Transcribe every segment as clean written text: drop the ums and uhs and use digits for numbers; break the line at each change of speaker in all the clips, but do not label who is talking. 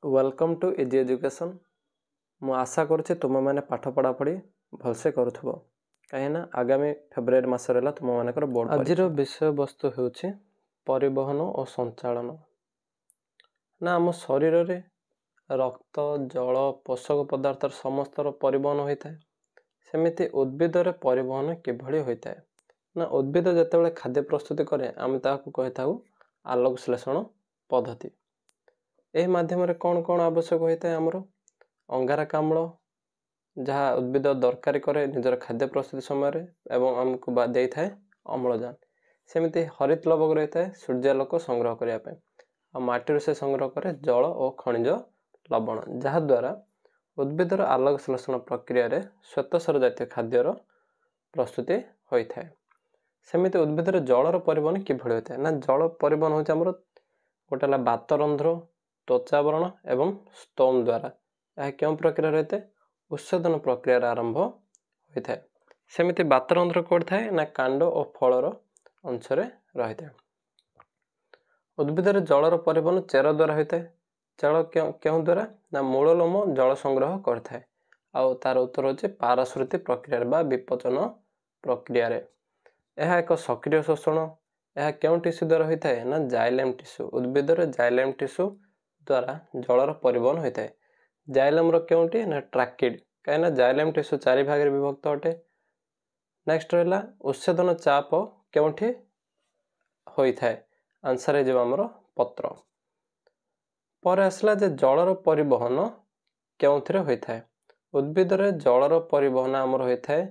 Welcome to easy education. ମୁଁ ଆଶା କରୁଛି ତୁମେମାନେ ପାଠ ପଢ଼ାପଢ଼ି ଭଲସେ କରୁଥିବ, କାହିଁକିନା ଆଗାମୀ ଫେବୃଆରୀ ମାସ ରହିଲା ତୁମମାନଙ୍କର ବୋର୍ଡ଼। ଆଜିର ବିଷୟବସ୍ତୁ ହେଉଛି ପରିବହନ ଓ ସଞ୍ଚାଳନ। ନା, ଆମ ଶରୀରରେ ରକ୍ତ, ଜଳ, ପୋଷକ ପଦାର୍ଥର ସମସ୍ତର ପରିବହନ ହୋଇଥାଏ। ସେମିତି ଉଦ୍ଭିଦରେ ପରିବହନ କିଭଳି ହୋଇଥାଏ? ନା, ଉଦ୍ଭିଦ ଯେତେବେଳେ ଖାଦ୍ୟ ପ୍ରସ୍ତୁତି କରେ, ଆମେ ତାହାକୁ କହିଥାଉ ଆଲୋକ ଶ୍ଲେଷଣ ପଦ୍ଧତି। ଏହି ମାଧ୍ୟମରେ କ'ଣ କ'ଣ ଆବଶ୍ୟକ ହୋଇଥାଏ? ଆମର ଅଙ୍ଗାରକାମ୍ଳ, ଯାହା ଉଦ୍ଭିଦ ଦରକାରୀ କରେ ନିଜର ଖାଦ୍ୟ ପ୍ରସ୍ତୁତି ସମୟରେ ଏବଂ ଆମକୁ ଦେଇଥାଏ ଅମ୍ଳଜାନ। ସେମିତି ହରିତ ଲବକ ରହିଥାଏ ସୂର୍ଯ୍ୟାଲୋକ ସଂଗ୍ରହ କରିବା ପାଇଁ, ଆଉ ମାଟିରୁ ସେ ସଂଗ୍ରହ କରେ ଜଳ ଓ ଖଣିଜ ଲବଣ, ଯାହାଦ୍ୱାରା ଉଦ୍ଭିଦର ଆଲୋକ ଶ୍ଲେଷଣ ପ୍ରକ୍ରିୟାରେ ଶ୍ୱେତସାର ଜାତୀୟ ଖାଦ୍ୟର ପ୍ରସ୍ତୁତି ହୋଇଥାଏ। ସେମିତି ଉଦ୍ଭିଦରେ ଜଳର ପରିବହନ କିଭଳି ହୋଇଥାଏ? ନା, ଜଳ ପରିବହନ ହେଉଛି ଆମର ଗୋଟେ ହେଲା ବାତରନ୍ଧ୍ର, ତ୍ୱଚାବରଣ ଏବଂ ସ୍ତୋମ ଦ୍ୱାରା। ଏହା କେଉଁ ପ୍ରକ୍ରିୟା ରହିଥାଏ? ଉତ୍ସେଦନ ପ୍ରକ୍ରିୟାର ଆରମ୍ଭ ହୋଇଥାଏ। ସେମିତି ବାତରନ୍ଧ୍ର କେଉଁଠି ଥାଏ? ନା, କାଣ୍ଡ ଓ ଫଳର ଅଂଶରେ ରହିଥାଏ। ଉଦ୍ଭିଦରେ ଜଳର ପରିବହନ ଚେର ଦ୍ୱାରା ହୋଇଥାଏ। ଚେର କେଉଁ ଦ୍ୱାରା? ନା, ମୂଳ ଲୋମ ଜଳ ସଂଗ୍ରହ କରିଥାଏ, ଆଉ ତାର ଉତ୍ତର ହେଉଛି ପାରାଶ୍ରୁତି ପ୍ରକ୍ରିୟାରେ ବା ବିପଚନ ପ୍ରକ୍ରିୟାରେ। ଏହା ଏକ ସକ୍ରିୟ ଶୋଷଣ। ଏହା କେଉଁ ଟିସ୍ୟୁ ଦ୍ୱାରା ହୋଇଥାଏ? ନା, ଜାଇଲେମ୍ ଟିସ୍ୟୁ। ଉଦ୍ଭିଦରେ ଜାଇଲେମ୍ ଟିସ୍ୟୁ ଦ୍ୱାରା ଜଳର ପରିବହନ ହୋଇଥାଏ। ଜାଇଲେମ୍ର କେଉଁଟି? ନା, ଟ୍ରାକିଡ୍, କାହିଁକିନା ଜାଇଲେମ୍ ଟିସ୍ୟୁ ଚାରି ଭାଗରେ ବିଭକ୍ତ ଅଟେ। ନେକ୍ସଟ ରହିଲା, ଉତ୍ସେଦନ ଚାପ କେଉଁଠି ହୋଇଥାଏ? ଆନ୍ସର ହେଇଯିବ ଆମର ପତ୍ର। ପରେ ଆସିଲା ଯେ ଜଳର ପରିବହନ କେଉଁଥିରେ ହୋଇଥାଏ? ଉଦ୍ଭିଦରେ ଜଳର ପରିବହନ ଆମର ହୋଇଥାଏ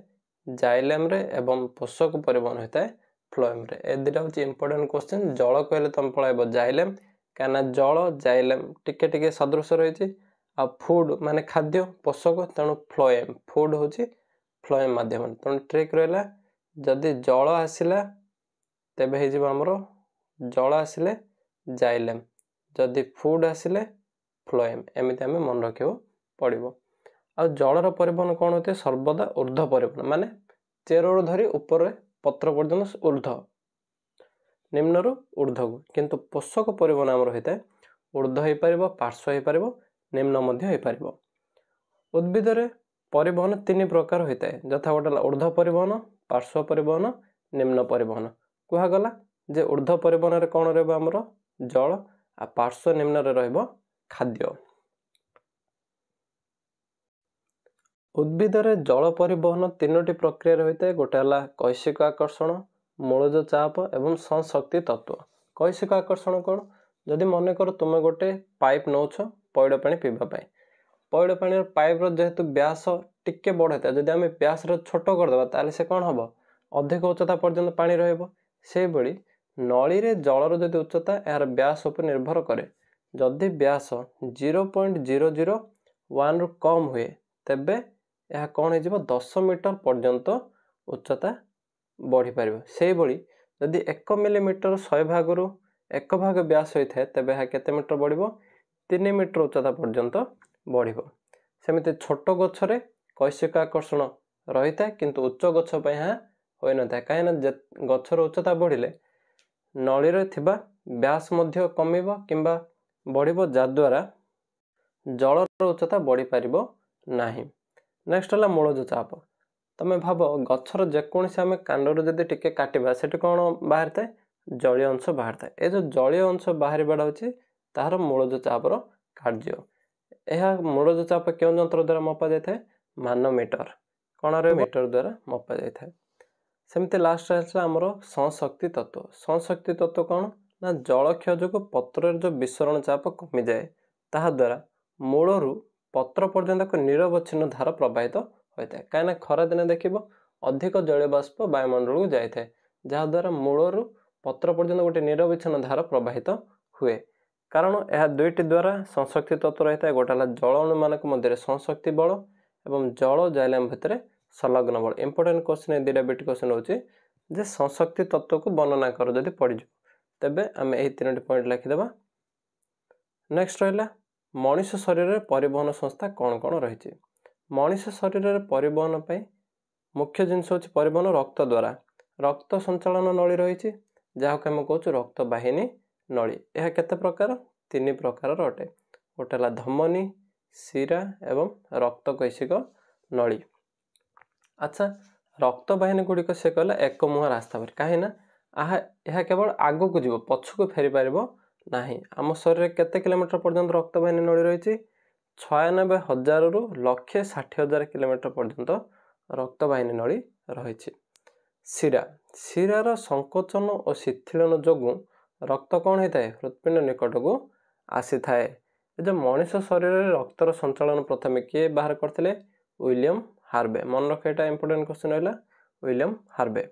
ଜାଇଲେମ୍ରେ ଏବଂ ପୋଷକ ପରିବହନ ହୋଇଥାଏ ଫ୍ଲୋଏମ୍ରେ। ଏ ଦୁଇଟା ହେଉଛି ଇମ୍ପୋର୍ଟାଣ୍ଟ କ୍ୱେଶ୍ଚିନ୍। ଜଳ କହିଲେ ତୁମେ ପଳାଇବ ଜାଇଲେମ୍, କାହିଁକିନା ଜଳ ଜାଇଲେମ୍ ଟିକେ ଟିକେ ସଦୃଶ ରହିଛି, ଆଉ ଫୁଡ୍ ମାନେ ଖାଦ୍ୟ ପୋଷକ, ତେଣୁ ଫ୍ଲୋଏମ୍, ଫୁଡ୍ ହେଉଛି ଫ୍ଲୋଏମ୍ ମାଧ୍ୟମରେ। ତେଣୁ ଟ୍ରିକ୍ ରହିଲା, ଯଦି ଜଳ ଆସିଲା ତେବେ ହେଇଯିବ ଆମର ଜଳ ଆସିଲେ ଜାଇଲେମ୍, ଯଦି ଫୁଡ୍ ଆସିଲେ ଫ୍ଲୋଏମ୍। ଏମିତି ଆମେ ମନେ ରଖିବାକୁ ପଡ଼ିବ। ଆଉ ଜଳର ପରିବହନ କ'ଣ ହୋଇଥାଏ? ସର୍ବଦା ଉର୍ଦ୍ଧ୍ୱ ପରିବହନ, ମାନେ ଚେରରୁ ଧରି ଉପରେ ପତ୍ର ପର୍ଯ୍ୟନ୍ତ ଉର୍ଦ୍ଧ୍ୱ, ନିମ୍ନରୁ ଉର୍ଦ୍ଧ୍ୱକୁ। କିନ୍ତୁ ପୋଷକ ପରିବହନ ଆମର ହୋଇଥାଏ ଉର୍ଦ୍ଧ୍ୱ ହେଇପାରିବ, ପାର୍ଶ୍ୱ ହେଇପାରିବ, ନିମ୍ନ ମଧ୍ୟ ହେଇପାରିବ। ଉଦ୍ଭିଦରେ ପରିବହନ ତିନି ପ୍ରକାର ହୋଇଥାଏ, ଯଥା ଗୋଟେ ହେଲା ଉର୍ଦ୍ଧ୍ୱ ପରିବହନ, ପାର୍ଶ୍ୱ ପରିବହନ, ନିମ୍ନ ପରିବହନ। କୁହାଗଲା ଯେ ଉର୍ଦ୍ଧ୍ୱ ପରିବହନରେ କ'ଣ ରହିବ? ଆମର ଜଳ, ଆଉ ପାର୍ଶ୍ୱ ନିମ୍ନରେ ରହିବ ଖାଦ୍ୟ। ଉଦ୍ଭିଦରେ ଜଳ ପରିବହନ ତିନୋଟି ପ୍ରକ୍ରିୟାରେ ହୋଇଥାଏ। ଗୋଟେ ହେଲା କୈଶିକ ଆକର୍ଷଣ, ମୂଳଜ ଚାପ ଏବଂ ସଂଶକ୍ତି ତତ୍ତ୍ୱ। କୈଶିକ ଆକର୍ଷଣ କ'ଣ? ଯଦି ମନେକର ତୁମେ ଗୋଟେ ପାଇପ୍ ନେଉଛ ପଇଡ଼ ପାଣି ପିଇବା ପାଇଁ, ପଇଡ଼ ପାଣିର ପାଇପ୍ର ଯେହେତୁ ବ୍ୟାସ ଟିକେ ବଡ଼ ହେଇଥାଏ, ଯଦି ଆମେ ବ୍ୟାସର ଛୋଟ କରିଦେବା ତାହେଲେ ସେ କ'ଣ ହେବ? ଅଧିକ ଉଚ୍ଚତା ପର୍ଯ୍ୟନ୍ତ ପାଣି ରହିବ। ସେଇଭଳି ନଳୀରେ ଜଳର ଯଦି ଉଚ୍ଚତା ଏହାର ବ୍ୟାସ ଉପରେ ନିର୍ଭର କରେ। ଯଦି ବ୍ୟାସ 0.001ରୁ କମ୍ ହୁଏ, ତେବେ ଏହା କ'ଣ ହେଇଯିବ? 10 ମିଟର ପର୍ଯ୍ୟନ୍ତ ଉଚ୍ଚତା ବଢ଼ିପାରିବ। ସେଇଭଳି ଯଦି 1 ମିଲିମିଟର 100 ଭାଗରୁ 1 ଭାଗ ବ୍ୟାସ ହୋଇଥାଏ, ତେବେ ଏହା କେତେ ମିଟର ବଢ଼ିବ? 3 ମିଟର ଉଚ୍ଚତା ପର୍ଯ୍ୟନ୍ତ ବଢ଼ିବ। ସେମିତି ଛୋଟ ଗଛରେ କୈଶିକ ଆକର୍ଷଣ ରହିଥାଏ, କିନ୍ତୁ ଉଚ୍ଚ ଗଛ ପାଇଁ ଏହା ହୋଇନଥାଏ, କାହିଁକିନା ଗଛର ଉଚ୍ଚତା ବଢ଼ିଲେ ନଳୀରେ ଥିବା ବ୍ୟାସ ମଧ୍ୟ କମିବ କିମ୍ବା ବଢ଼ିବ, ଯାହାଦ୍ୱାରା ଜଳର ଉଚ୍ଚତା ବଢ଼ିପାରିବ ନାହିଁ। ନେକ୍ସଟ ହେଲା ମୂଳଜ ଚାପ। ତୁମେ ଭାବ, ଗଛର ଯେକୌଣସି ଆମେ କାଣ୍ଡରୁ ଯଦି ଟିକେ କାଟିବା, ସେଠି କ'ଣ ବାହାରିଥାଏ? ଜଳୀୟ ଅଂଶ ବାହାରିଥାଏ। ଏ ଯେଉଁ ଜଳୀୟ ଅଂଶ ବାହାରିବାଟା ହେଉଛି ତାହାର ମୂଳଜ ଚାପର କାର୍ଯ୍ୟ। ଏହା ମୂଳଜ ଚାପ କେଉଁ ଯନ୍ତ୍ର ଦ୍ୱାରା ମପା ଯାଇଥାଏ? ମାନୋମିଟର। କ'ଣ ରହିବ? ମିଟର ଦ୍ୱାରା ମପା ଯାଇଥାଏ। ସେମିତି ଲାଷ୍ଟ ଆସିଲା ଆମର ସଂଶକ୍ତି ତତ୍ତ୍ୱ। ସଂଶକ୍ତି ତତ୍ତ୍ୱ କ'ଣ? ନା, ଜଳକ୍ଷୟ ଯୋଗୁଁ ପତ୍ରରେ ଯେଉଁ ବିସରଣ ଚାପ କମିଯାଏ, ତାହାଦ୍ୱାରା ମୂଳରୁ ପତ୍ର ପର୍ଯ୍ୟନ୍ତ ଏକ ନିରବଚ୍ଛିନ୍ନ ଧାର ପ୍ରବାହିତ ହୋଇଥାଏ। କାହିଁକିନା ଖରାଦିନେ ଦେଖିବ ଅଧିକ ଜଳୀୟବାଷ୍ପ ବାୟୁମଣ୍ଡଳକୁ ଯାଇଥାଏ, ଯାହାଦ୍ୱାରା ମୂଳରୁ ପତ୍ର ପର୍ଯ୍ୟନ୍ତ ଗୋଟେ ନିରବଚ୍ଛିନ୍ନ ଧାର ପ୍ରବାହିତ ହୁଏ। କାରଣ ଏହା ଦୁଇଟି ଦ୍ୱାରା ସଂଶକ୍ତି ତତ୍ତ୍ୱ ରହିଥାଏ। ଗୋଟେ ହେଲା ଜଳ ଅଣୁମାନଙ୍କ ମଧ୍ୟରେ ସଂଶକ୍ତି ବଳ ଏବଂ ଜଳ ଜାଇଲେମ୍ ଭିତରେ ସଂଲଗ୍ନ ବଳ। ଇମ୍ପୋର୍ଟାଣ୍ଟ କ୍ୱେଶ୍ଚିନ୍, ଏ ଦୁଇଟା ବିଟ୍ କ୍ୱେଶ୍ଚିନ୍ ହେଉଛି ଯେ ସଂଶକ୍ତି ତତ୍ତ୍ୱକୁ ବର୍ଣ୍ଣନା କର ଯଦି ପଡ଼ିଯିବ, ତେବେ ଆମେ ଏହି ତିନୋଟି ପଏଣ୍ଟ ଲେଖିଦେବା। ନେକ୍ସଟ ରହିଲା, ମଣିଷ ଶରୀରରେ ପରିବହନ ସଂସ୍ଥା କ'ଣ କ'ଣ ରହିଛି? ମଣିଷ ଶରୀରରେ ପରିବହନ ପାଇଁ ମୁଖ୍ୟ ଜିନିଷ ହେଉଛି ପରିବହନ ରକ୍ତ ଦ୍ୱାରା। ରକ୍ତ ସଞ୍ଚାଳନ ନଳୀ ରହିଛି, ଯାହାକୁ ଆମେ କହୁଛୁ ରକ୍ତ ବାହିନୀ ନଳୀ। ଏହା କେତେ ପ୍ରକାର? ତିନି ପ୍ରକାରର ଅଟେ। ଗୋଟେ ହେଲା ଧମନୀ, ଶିରା ଏବଂ ରକ୍ତକୈଶିକ ନଳୀ। ଆଚ୍ଛା, ରକ୍ତବାହିନୀ ଗୁଡ଼ିକ ସେ କହିଲା ଏକମୁହାଁ ରାସ୍ତା ପରି, କାହିଁକି ନା ଏହା କେବଳ ଆଗକୁ ଯିବ, ପଛକୁ ଫେରିପାରିବ ନାହିଁ। ଆମ ଶରୀରରେ କେତେ କିଲୋମିଟର ପର୍ଯ୍ୟନ୍ତ ରକ୍ତବାହିନୀ ନଳୀ ରହିଛି? 96,000ରୁ 1,60,000 କିଲୋମିଟର ପର୍ଯ୍ୟନ୍ତ ରକ୍ତବାହିନୀ ନଳୀ ରହିଛି। ଶିରା, ଶିରାର ସଂକୋଚନ ଓ ଶିଥିଳନ ଯୋଗୁଁ ରକ୍ତ କ'ଣ ହେଇଥାଏ? ହୃତ୍ପିଣ୍ଡ ନିକଟକୁ ଆସିଥାଏ। ଏ ଯେଉଁ ମଣିଷ ଶରୀରରେ ରକ୍ତର ସଞ୍ଚାଳନ ପ୍ରଥମେ କିଏ ବାହାର କରିଥିଲେ? William Harvey. ମନେ ରଖ, ଏଇଟା ଇମ୍ପୋର୍ଟାଣ୍ଟ କ୍ୱେଶ୍ଚନ୍ ରହିଲା, ୱିଲିୟମ ହାର୍ଭେ।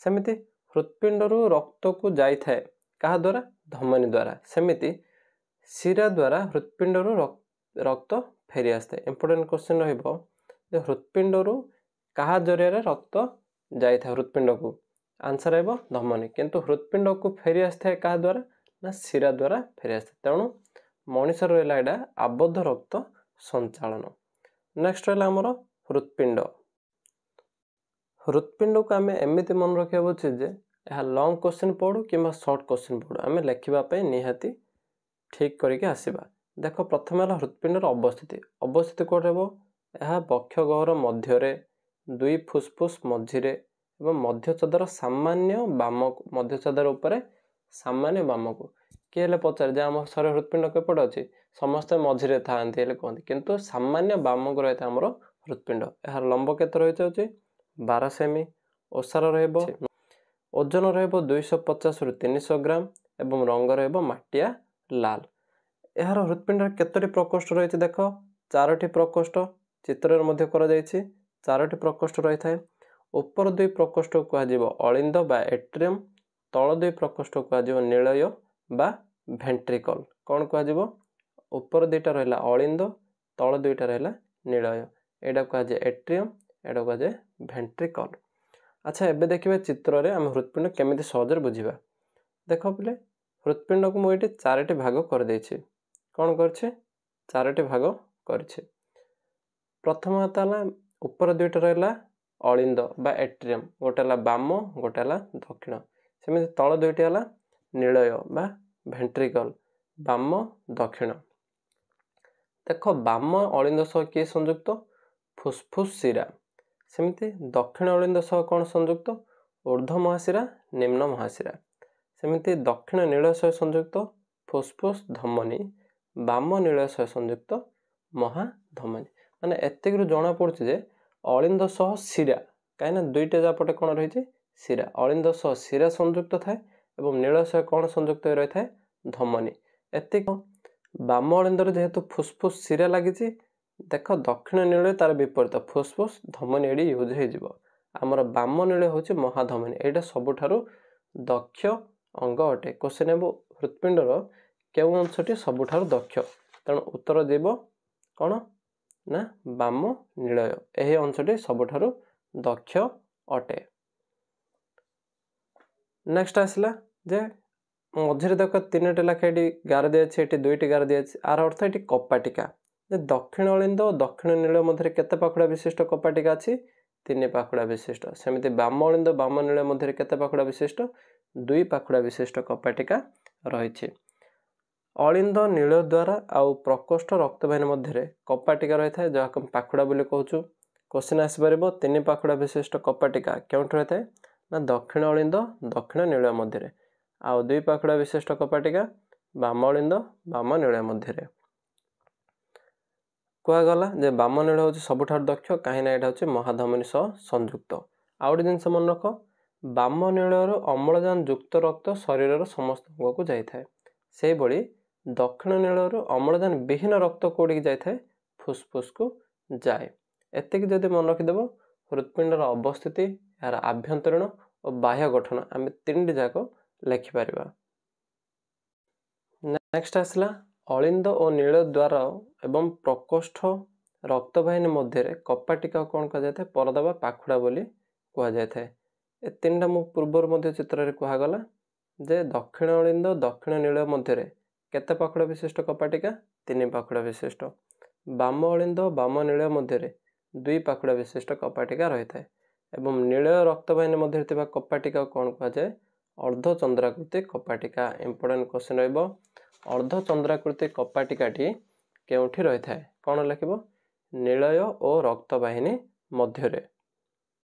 ସେମିତି ହୃତ୍ପିଣ୍ଡରୁ ରକ୍ତକୁ ଯାଇଥାଏ କାହା ଦ୍ୱାରା? ଧମନୀ ଦ୍ୱାରା। ସେମିତି ଶିରା ଦ୍ୱାରା ହୃତ୍ପିଣ୍ଡରୁ ରକ୍ତ ଫେରି ଆସିଥାଏ। ଇମ୍ପୋର୍ଟାଣ୍ଟ କ୍ୱେଶ୍ଚନ୍ ରହିବ ଯେ ହୃତ୍ପିଣ୍ଡରୁ କାହା ଜରିଆରେ ରକ୍ତ ଯାଇଥାଏ ହୃତ୍ପିଣ୍ଡକୁ? ଆନ୍ସର୍ ହେବ ଧମନୀ। କିନ୍ତୁ ହୃତ୍ପିଣ୍ଡକୁ ଫେରି ଆସିଥାଏ କାହା ଦ୍ୱାରା? ନା ଶିରା ଦ୍ୱାରା ଫେରି ଆସିଥାଏ। ତେଣୁ ମଣିଷର ରହିଲା ଏଇଟା ଆବଦ୍ଧ ରକ୍ତ ସଞ୍ଚାଳନ। ନେକ୍ସଟ ରହିଲା ଆମର ହୃତ୍ପିଣ୍ଡ। ହୃତ୍ପିଣ୍ଡକୁ ଆମେ ଏମିତି ମନେ ରଖିବା ଉଚିତ ଯେ ଏହା ଲଙ୍ଗ କ୍ୱେଶ୍ଚିନ୍ ପଢ଼ୁ କିମ୍ବା ସର୍ଟ କ୍ୱେଶ୍ଚିନ୍ ପଢ଼ୁ, ଆମେ ଲେଖିବା ପାଇଁ ନିହାତି ଠିକ୍ କରିକି ଆସିବା। ଦେଖ, ପ୍ରଥମେ ହେଲା ହୃତ୍ପିଣ୍ଡର ଅବସ୍ଥିତି। ଅବସ୍ଥିତି କେଉଁଠି ହେବ? ଏହା ବକ୍ଷ ଗହ୍ୱର ମଧ୍ୟରେ, ଦୁଇ ଫୁସଫୁସ ମଝିରେ ଏବଂ ମଧ୍ୟଚଦର ସାମାନ୍ୟ ବାମକୁ, ମଧ୍ୟଚଦର ଉପରେ ସାମାନ୍ୟ ବାମକୁ। କିଏ ହେଲେ ପଚାରେ ଯେ ଆମ ଶରୀର ହୃତ୍ପିଣ୍ଡ କେପଟେ ଅଛି? ସମସ୍ତେ ମଝିରେ ଥାଆନ୍ତି ହେଲେ କୁହନ୍ତି, କିନ୍ତୁ ସାମାନ୍ୟ ବାମକୁ ରହିଥାଏ ଆମର ହୃତ୍ପିଣ୍ଡ। ଏହାର ଲମ୍ବ କେତେ ରହିଯାଉଛି? 12 ସେମି। ଓସାର ରହିବ, ଓଜନ ରହିବ 250ରୁ 300 ଗ୍ରାମ ଏବଂ ରଙ୍ଗ ରହିବ ମାଟିଆ ଲାଲ। ଏହାର ହୃତ୍ପିଣ୍ଡରେ କେତୋଟି ପ୍ରକୋଷ୍ଠ ରହିଛି? ଦେଖ, 4ଟି ପ୍ରକୋଷ୍ଠ ଚିତ୍ରରେ ମଧ୍ୟ କରାଯାଇଛି। 4ଟି ପ୍ରକୋଷ୍ଠ ରହିଥାଏ। ଉପର ଦୁଇ ପ୍ରକୋଷ୍ଠକୁ କୁହାଯିବ ଅଳିନ୍ଦ ବା ଏଟ୍ରିୟମ୍, ତଳ ଦୁଇ ପ୍ରକୋଷ୍ଠକୁ କୁହାଯିବ ନିଳୟ ବା ଭେଣ୍ଟ୍ରିକଲ। କ'ଣ କୁହାଯିବ? ଉପର ଦୁଇଟା ରହିଲା ଅଳିନ୍ଦ, ତଳ ଦୁଇଟା ରହିଲା ନିଳୟ। ଏଇଟା କୁହାଯାଏ ଏଟ୍ରିୟମ୍, ଏଇଟା କୁହାଯାଏ ଭେଣ୍ଟ୍ରିକଲ। ଆଚ୍ଛା, ଏବେ ଦେଖିବା ଚିତ୍ରରେ ଆମେ ହୃତ୍ପିଣ୍ଡ କେମିତି ସହଜରେ ବୁଝିବା। ଦେଖ ପିଲେ, ହୃତ୍ପିଣ୍ଡକୁ ମୁଁ ଏଇଠି 4ଟି ଭାଗ କରିଦେଇଛି। କ'ଣ କରିଛି? 4ଟି ଭାଗ କରିଛି। ପ୍ରଥମ କଥା ହେଲା ଉପର ଦୁଇଟା ରହିଲା ଅଳିନ୍ଦ ବା ଏଟ୍ରିୟମ୍, ଗୋଟେ ହେଲା ବାମ, ଗୋଟେ ହେଲା ଦକ୍ଷିଣ। ସେମିତି ତଳ ଦୁଇଟି ହେଲା ନିଳୟ ବା ଭେଣ୍ଟ୍ରିକଲ, ବାମ ଦକ୍ଷିଣ। ଦେଖ, ବାମ ଅଳିନ୍ଦ ସହ କିଏ ସଂଯୁକ୍ତ? ଫୁସଫୁସ ଶିରା। ସେମିତି ଦକ୍ଷିଣ ଅଳିନ୍ଦ ସହ କ'ଣ ସଂଯୁକ୍ତ? ଉର୍ଦ୍ଧ୍ୱ ମହାଶିରା, ନିମ୍ନ ମହାଶିରା। ସେମିତି ଦକ୍ଷିଣ ନୀଳ ସହ ସଂଯୁକ୍ତ ଫୁସଫୁସ ଧମନୀ, ବାମ ନୀଳ ସହ ସଂଯୁକ୍ତ ମହାଧମନୀ। ମାନେ ଏତିକିରୁ ଜଣାପଡ଼ୁଛି ଯେ ଅଳିନ୍ଦ ସହ ଶିରା, କାହିଁକିନା ଦୁଇଟା ଯାପଟେ କ'ଣ ରହିଛି? ଶିରା। ଅଳିନ୍ଦ ସହ ଶିରା ସଂଯୁକ୍ତ ଥାଏ ଏବଂ ନୀଳ ସହ କ'ଣ ସଂଯୁକ୍ତ ହୋଇ ରହିଥାଏ? ଧମନୀ। ଏତିକି ବାମ ଅଳିନ୍ଦରେ ଯେହେତୁ ଫୁସଫୁସ ଶିରା ଲାଗିଛି, ଦେଖ ଦକ୍ଷିଣ ନୀଳରେ ତାର ବିପରୀତ ଫୁସଫୁସ ଧମନୀ ଏଠି ୟୁଜ୍ ହେଇଯିବ। ଆମର ବାମ ନୀଳ ହେଉଛି ମହାଧମନୀ। ଏଇଟା ସବୁଠାରୁ ଦକ୍ଷ ଅଙ୍ଗ ଅଟେ। କ୍ୱେଶ୍ଚନ୍ ହେବ ହୃତ୍ପିଣ୍ଡର କେଉଁ ଅଂଶଟି ସବୁଠାରୁ ଦକ୍ଷ? ତେଣୁ ଉତ୍ତର ଯିବ କ'ଣ ନା ବାମ ନୀଳୟ। ଏହି ଅଂଶଟି ସବୁଠାରୁ ଦକ୍ଷ ଅଟେ। ନେକ୍ସଟ ଆସିଲା ଯେ ମଝିରେ ଦେଖ 3ଟି ଲେଖା ଏଠି ଗାର ଦିଆଯାଇଛି, ଏଠି 2ଟି ଗାର ଦିଆଯାଇଛି। ଆର ଅର୍ଥ ଏଠି କପାଟିକା। ଯେ ଦକ୍ଷିଣ ଅଳିନ୍ଦ ଓ ଦକ୍ଷିଣ ନୀଳ ମଧ୍ୟରେ କେତେ ପାଖୁଡ଼ା ବିଶିଷ୍ଟ କପାଟିକା ଅଛି? 3 ପାଖୁଡ଼ା ବିଶିଷ୍ଟ। ସେମିତି ବାମ ଅଳିନ୍ଦ ବାମ ନୀଳ ମଧ୍ୟରେ କେତେ ପାଖୁଡ଼ା ବିଶିଷ୍ଟ? 2 ପାଖୁଡ଼ା ବିଶିଷ୍ଟ କପାଟିକା ରହିଛି। ଅଳିନ୍ଦ ନୀଳ ଦ୍ୱାରା ଆଉ ପ୍ରକୋଷ୍ଠ ରକ୍ତବାହିନୀ ମଧ୍ୟରେ କପାଟିକା ରହିଥାଏ, ଯାହାକୁ ଆମେ ପାଖୁଡ଼ା ବୋଲି କହୁଛୁ। କ୍ୱେଶ୍ଚିନ୍ ଆସିପାରିବ 3 ପାଖୁଡ଼ା ବିଶିଷ୍ଟ କପାଟିକା କେଉଁଠି ରହିଥାଏ? ନା ଦକ୍ଷିଣ ଅଳିନ୍ଦ ଦକ୍ଷିଣ ନୀଳ ମଧ୍ୟରେ। ଆଉ 2 ପାଖୁଡ଼ା ବିଶିଷ୍ଟ କପାଟିକା ବାମ ଅଳିନ୍ଦ ବାମ ନୀଳ ମଧ୍ୟରେ। କୁହାଗଲା ଯେ ବାମ ନୀଳ ହେଉଛି ସବୁଠାରୁ ଦକ୍ଷ, କାହିଁକିନା ଏଇଟା ହେଉଛି ମହାଧମନୀ ସହ ସଂଯୁକ୍ତ। ଆଉ ଗୋଟେ ଜିନିଷ ମନେ ରଖ, ବାମ ନୀଳରୁ ଅମ୍ଳଜାନ ଯୁକ୍ତ ରକ୍ତ ଶରୀରର ସମସ୍ତ ଅଙ୍ଗକୁ ଯାଇଥାଏ। ସେହିଭଳି ଦକ୍ଷିଣ ନୀଳରୁ ଅମ୍ଳଜାନ ବିହୀନ ରକ୍ତ କେଉଁଠିକି ଯାଇଥାଏ? ଫୁସଫୁସକୁ ଯାଏ। ଏତିକି ଯଦି ମନେ ରଖିଦେବ, ହୃତ୍ପିଣ୍ଡର ଅବସ୍ଥିତି, ଏହାର ଆଭ୍ୟନ୍ତରୀଣ ଓ ବାହ୍ୟ ଗଠନ ଆମେ 3ଟି ଯାକ ଲେଖିପାରିବା। ନେକ୍ସଟ ଆସିଲା ଅଳିନ୍ଦ ଓ ନୀଳ ଦ୍ୱାର ଏବଂ ପ୍ରକୋଷ୍ଠ ରକ୍ତବାହିନୀ ମଧ୍ୟରେ କପାଟିକାକୁ କ'ଣ କୁହାଯାଇଥାଏ? ପରଦା ବା ପାଖୁଡ଼ା ବୋଲି କୁହାଯାଇଥାଏ। ଏ 3ଟା ମୁଁ ପୂର୍ବରୁ ମଧ୍ୟ ଚିତ୍ରରେ କୁହାଗଲା ଯେ ଦକ୍ଷିଣ ଅଳିନ୍ଦ ଦକ୍ଷିଣ ନୀଳ ମଧ୍ୟରେ କେତେ ପାଖୁଡ଼ା ବିଶିଷ୍ଟ କପାଟିକା? 3 ପାଖୁଡ଼ା ବିଶିଷ୍ଟ। ବାମ ଅଳିନ୍ଦ ବାମ ନୀଳ ମଧ୍ୟରେ 2 ପାଖୁଡ଼ା ବିଶିଷ୍ଟ କପାଟିକା ରହିଥାଏ। ଏବଂ ନୀଳ ରକ୍ତବାହିନୀ ମଧ୍ୟରେ ଥିବା କପାଟିକାକୁ କ'ଣ କୁହାଯାଏ? ଅର୍ଦ୍ଧଚନ୍ଦ୍ରାକୃତି କପାଟିକା। ଇମ୍ପୋର୍ଟାଣ୍ଟ କ୍ୱେଶ୍ଚନ୍ ରହିବ, ଅର୍ଦ୍ଧଚନ୍ଦ୍ରାକୃତି କପାଟିକାଟି କେଉଁଠି ରହିଥାଏ? କ'ଣ ଲେଖିବ? ନିଳୟ ଓ ରକ୍ତବାହିନୀ ମଧ୍ୟରେ।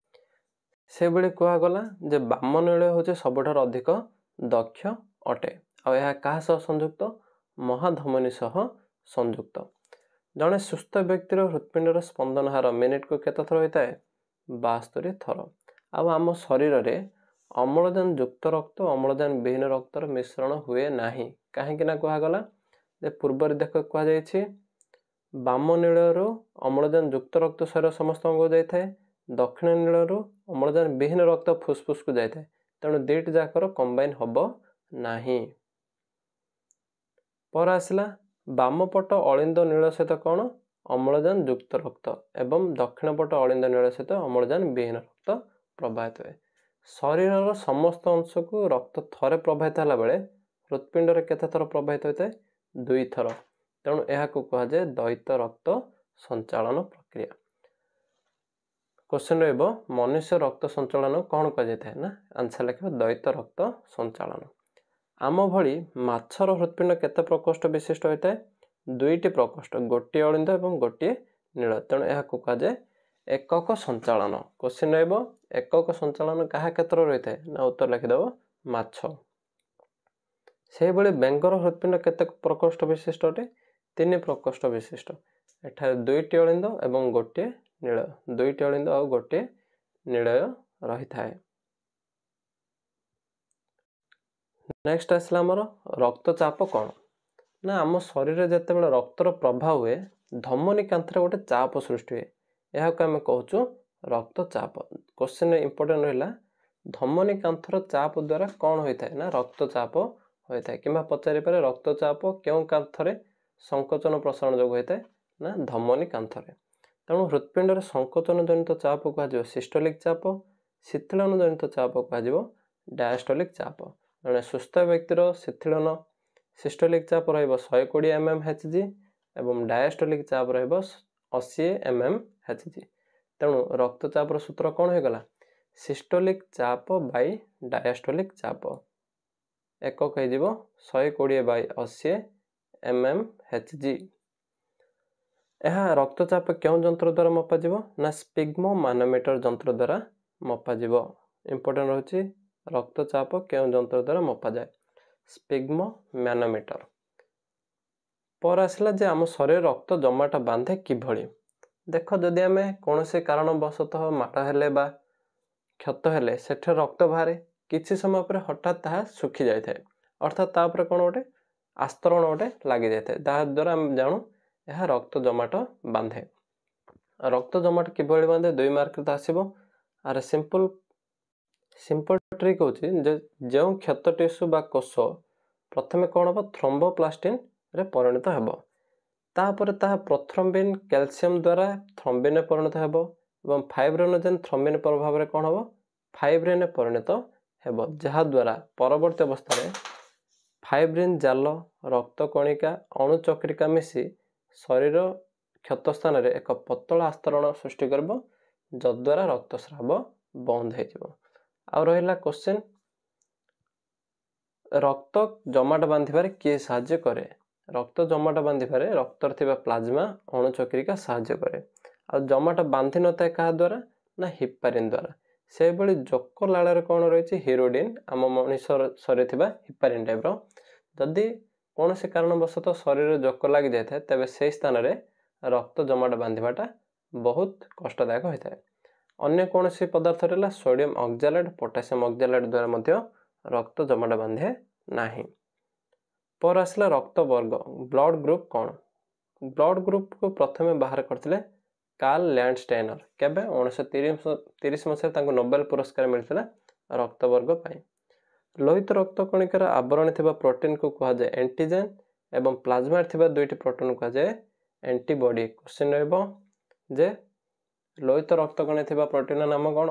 ସେଭଳି କୁହାଗଲା ଯେ ବାମ ନିଳୟ ହେଉଛି ସବୁଠାରୁ ଅଧିକ ଦକ୍ଷ ଅଟେ। ଆଉ ଏହା କାହା ସହ ସଂଯୁକ୍ତ? ମହାଧମନୀ ସହ ସଂଯୁକ୍ତ। ଜଣେ ସୁସ୍ଥ ବ୍ୟକ୍ତିର ହୃତ୍ପିଣ୍ଡର ସ୍ପନ୍ଦନ ହାର ମିନିଟକୁ କେତେ ଥର ହୋଇଥାଏ? 72 ଥର। ଆଉ ଆମ ଶରୀରରେ ଅମ୍ଳଜାନ ଯୁକ୍ତ ରକ୍ତ ଅମ୍ଳଜାନ ବିହୀନ ରକ୍ତର ମିଶ୍ରଣ ହୁଏ ନାହିଁ। କାହିଁକି ନା କୁହାଗଲା ଯେ ପୂର୍ବରେ ଦେଖ କୁହାଯାଇଛି ବାମ ନୀଳରୁ ଅମ୍ଳଜାନ ଯୁକ୍ତ ରକ୍ତ ଶରୀର ସମସ୍ତ ଅଙ୍ଗକୁ ଯାଇଥାଏ, ଦକ୍ଷିଣ ନୀଳରୁ ଅମ୍ଳଜାନ ବିହୀନ ରକ୍ତ ଫୁସଫୁସକୁ ଯାଇଥାଏ। ତେଣୁ ଦୁଇଟି ଯାକର କମ୍ବାଇନ୍ ହେବ ନାହିଁ। ପରେ ଆସିଲା ବାମ ପଟ ଅଳିନ୍ଦ ନୀଳ ସହିତ କ'ଣ? ଅମ୍ଳଜାନ ଯୁକ୍ତ ରକ୍ତ ଏବଂ ଦକ୍ଷିଣ ପଟ ଅଳିନ୍ଦ ନୀଳ ସହିତ ଅମ୍ଳଜାନ ବିହୀନ ରକ୍ତ ପ୍ରବାହିତ ହୁଏ। ଶରୀରର ସମସ୍ତ ଅଂଶକୁ ରକ୍ତ ଥରେ ପ୍ରବାହିତ ହେଲା ବେଳେ ହୃତ୍ପିଣ୍ଡରେ କେତେ ଥର ପ୍ରବାହିତ ହୋଇଥାଏ? 2 ଥର। ତେଣୁ ଏହାକୁ କୁହାଯାଏ ଦ୍ୱୈତ ରକ୍ତ ସଞ୍ଚାଳନ ପ୍ରକ୍ରିୟା। କ୍ୱେଶ୍ଚନ୍ ରହିବ ମନୁଷ୍ୟ ରକ୍ତ ସଞ୍ଚାଳନ କ'ଣ କୁହାଯାଇଥାଏ? ନା ଆନ୍ସର୍ ଲେଖିବ ଦ୍ୱୈତ ରକ୍ତ ସଞ୍ଚାଳନ। ଆମ ଭଳି ମାଛର ହୃତ୍ପିଣ୍ଡ କେତେ ପ୍ରକୋଷ୍ଠ ବିଶିଷ୍ଟ ହୋଇଥାଏ? 2ଟି ପ୍ରକୋଷ୍ଠ, ଗୋଟିଏ ଅଳିନ୍ଦ ଏବଂ ଗୋଟିଏ ନୀଳ। ତେଣୁ ଏହାକୁ କୁହାଯାଏ ଏକକ ସଞ୍ଚାଳନ। କ୍ୱେଶ୍ଚନ୍ ରହିବ ଏକକ ସଞ୍ଚାଳନ କାହା କ୍ଷେତ୍ରରେ ରହିଥାଏ? ନା ଉତ୍ତର ଲେଖିଦେବ ମାଛ। ସେହିଭଳି ବେଙ୍ଗର ହୃତ୍ପିଣ୍ଡ କେତେ ପ୍ରକୋଷ୍ଠ ବିଶିଷ୍ଟ ଅଟେ? 3 ପ୍ରକୋଷ୍ଠ ବିଶିଷ୍ଟ। ଏଠାରେ 2ଟି ଅଳିନ୍ଦ ଏବଂ ଗୋଟିଏ ନୀଳ, 2ଟି ଅଳିନ୍ଦ ଆଉ ଗୋଟିଏ ନୀଳୟ ରହିଥାଏ। ନେକ୍ସଟ ଆସିଲା ଆମର ରକ୍ତଚାପ କ'ଣ? ନା ଆମ ଶରୀରରେ ଯେତେବେଳେ ରକ୍ତର ପ୍ରବାହ ହୁଏ ଧମନୀ କାନ୍ଥରେ ଗୋଟେ ଚାପ ସୃଷ୍ଟି ହୁଏ, ଏହାକୁ ଆମେ କହୁଛୁ ରକ୍ତଚାପ। କ୍ୱେଶ୍ଚନ୍ ଇମ୍ପୋର୍ଟାଣ୍ଟ ରହିଲା ଧମନୀ କାନ୍ଥର ଚାପ ଦ୍ୱାରା କ'ଣ ହୋଇଥାଏ? ନା ରକ୍ତଚାପ ହୋଇଥାଏ। କିମ୍ବା ପଚାରିପାରେ ରକ୍ତଚାପ କେଉଁ କାନ୍ଥରେ ସଂକୋଚନ ପ୍ରସାରଣ ଯୋଗୁଁ ହୋଇଥାଏ? ନା ଧମନୀ କାନ୍ଥରେ। ତେଣୁ ହୃତ୍ପିଣ୍ଡରେ ସଂକୋଚନ ଜନିତ ଚାପ କୁହାଯିବ ସିଷ୍ଟୋଲିକ୍ ଚାପ, ଶିଥିଳନ ଜନିତ ଚାପ କୁହାଯିବ ଡାୟାଷ୍ଟୋଲିକ୍ ଚାପ। ଜଣେ ସୁସ୍ଥ ବ୍ୟକ୍ତିର ଶିଥିଳନ ସିଷ୍ଟୋଲିକ୍ ଚାପ ରହିବ 120 mmHg ଏବଂ ଡାୟାଷ୍ଟୋଲିକ୍ ଚାପ ରହିବ 80 mmHg। ତେଣୁ ରକ୍ତଚାପର ସୂତ୍ର କ'ଣ ହୋଇଗଲା? ସିଷ୍ଟୋଲିକ୍ ଚାପ ବାଇ ଡାୟାଷ୍ଟୋଲିକ୍ ଚାପ ଏକକ ହେଇଯିବ 120/80 mmHg। ଏହା ରକ୍ତଚାପ କେଉଁ ଯନ୍ତ୍ର ଦ୍ୱାରା ମପାଯିବ? ନା ସ୍ପିଗ୍ମୋମାନୋମିଟର ଯନ୍ତ୍ର ଦ୍ୱାରା ମପାଯିବ। ଇମ୍ପୋର୍ଟାଣ୍ଟ ରହୁଛି ରକ୍ତଚାପ କେଉଁ ଯନ୍ତ୍ର ଦ୍ୱାରା ମପାଯାଏ? ସ୍ପିଗ୍ମୋମାନୋମିଟର। ପରେ ଆସିଲା ଯେ ଆମ ଶରୀରରେ ରକ୍ତ ଜମାଟ ବାନ୍ଧେ କିଭଳି? ଦେଖ ଯଦି ଆମେ କୌଣସି କାରଣବଶତଃ ମାଡ଼ ହେଲେ ବା କ୍ଷତ ହେଲେ ସେଠାରେ ରକ୍ତ ବାହାରେ, କିଛି ସମୟ ପରେ ହଠାତ୍ ତାହା ଶୁଖି ଯାଇଥାଏ, ଅର୍ଥାତ୍ ତା ଉପରେ କ'ଣ ଗୋଟେ ଆସ୍ତରଣ ଗୋଟେ ଲାଗିଯାଇଥାଏ, ତାହାଦ୍ୱାରା ଆମେ ଜାଣୁ ଏହା ରକ୍ତ ଜମାଟ ବାନ୍ଧେ। ରକ୍ତ ଜମାଟ କିଭଳି ବାନ୍ଧେ? 2 ମାର୍କରେ ତ ଆସିବ। ଆର ସିମ୍ପଲ୍ ଟ୍ରିକ୍ ହେଉଛି ଯେ ଯେଉଁ କ୍ଷତ ଟିସ୍ୟୁ ବା କୋଷ ପ୍ରଥମେ କ'ଣ ହେବ? ଥ୍ରମ୍ବୋପ୍ଲାଷ୍ଟିନ୍ରେ ପରିଣତ ହେବ, ତାପରେ ତାହା ପ୍ରୋଥ୍ରମ୍ବିନ୍ କ୍ୟାଲସିୟମ୍ ଦ୍ୱାରା ଥ୍ରମ୍ବିନ୍ରେ ପରିଣତ ହେବ ଏବଂ ଫାଇବ୍ରିନୋଜେନ୍ ଥ୍ରମ୍ବିନ୍ ପ୍ରଭାବରେ କ'ଣ ହେବ? ଫାଇବ୍ରିନ୍ରେ ପରିଣତ ହେବ, ଯାହାଦ୍ୱାରା ପରବର୍ତ୍ତୀ ଅବସ୍ଥାରେ ଫାଇବ୍ରିନ୍ ଜାଲ, ରକ୍ତ କଣିକା, ଅଣୁଚକ୍ରିକା ମିଶି ଶରୀର କ୍ଷତ ସ୍ଥାନରେ ଏକ ପତଳା ଆସ୍ତରଣ ସୃଷ୍ଟି କରିବ, ଯଦ୍ୱାରା ରକ୍ତସ୍ରାବ ବନ୍ଦ ହେଇଯିବ। ଆଉ ରହିଲା କ୍ୱେଶ୍ଚନ୍ ରକ୍ତ ଜମାଟ ବାନ୍ଧିବାରେ କିଏ ସାହାଯ୍ୟ କରେ? ରକ୍ତ ଜମାଟ ବାନ୍ଧିବାରେ ରକ୍ତରେ ଥିବା ପ୍ଲାଜମା ଅଣୁଚକ୍ରିକା ସାହାଯ୍ୟ କରେ। ଆଉ ଜମାଟ ବାନ୍ଧି ନଥାଏ କାହା ଦ୍ୱାରା? ନା ହିପାରିନ୍ ଦ୍ୱାରା। ସେହିଭଳି ଜୋକ ଲାଳରେ କ'ଣ ରହିଛି? ହିରୋଡିନ୍, ଆମ ମଣିଷ ଶରୀରରେ ଥିବା ହିପାରିନ୍ ଟାଇପ୍ର। ଯଦି କୌଣସି କାରଣବଶତଃ ଶରୀରରେ ଜୋକ ଲାଗିଯାଇଥାଏ ତେବେ ସେହି ସ୍ଥାନରେ ରକ୍ତ ଜମାଟ ବାନ୍ଧିବାଟା ବହୁତ କଷ୍ଟଦାୟକ ହୋଇଥାଏ। ଅନ୍ୟ କୌଣସି ପଦାର୍ଥ ରହିଲା ସୋଡ଼ିୟମ୍ ଅକ୍ଜାଲେଟ୍, ପୋଟାସିୟମ୍ ଅକ୍ଜାଲେଟ୍ ଦ୍ୱାରା ମଧ୍ୟ ରକ୍ତ ଜମାଟ ବାନ୍ଧେ ନାହିଁ। ପରେ ଆସିଲା ରକ୍ତ ବର୍ଗ, ବ୍ଲଡ଼ ଗ୍ରୁପ୍ କ'ଣ? ବ୍ଲଡ଼ ଗ୍ରୁପକୁ ପ୍ରଥମେ ବାହାର କରିଥିଲେ କାର୍ଲ ଲ୍ୟାଣ୍ଡଷ୍ଟାଇନର। କେବେ? 1930 ମସିହାରେ ତାଙ୍କୁ ନୋବେଲ ପୁରସ୍କାର ମିଳିଥିଲା ରକ୍ତବର୍ଗ ପାଇଁ। ଲୋହିତ ରକ୍ତ କଣିକାର ଆବରଣୀ ଥିବା ପ୍ରୋଟିନ୍କୁ କୁହାଯାଏ ଆଣ୍ଟିଜେନ୍ ଏବଂ ପ୍ଲାଜମାରେ ଥିବା 2ଟି ପ୍ରୋଟିନ୍ କୁହାଯାଏ ଆଣ୍ଟିବଡି। କ୍ୱେଶ୍ଚନ୍ ରହିବ ଯେ ଲୋହିତ ରକ୍ତ କଣିକା ଥିବା ପ୍ରୋଟିନ୍ର ନାମ କ'ଣ?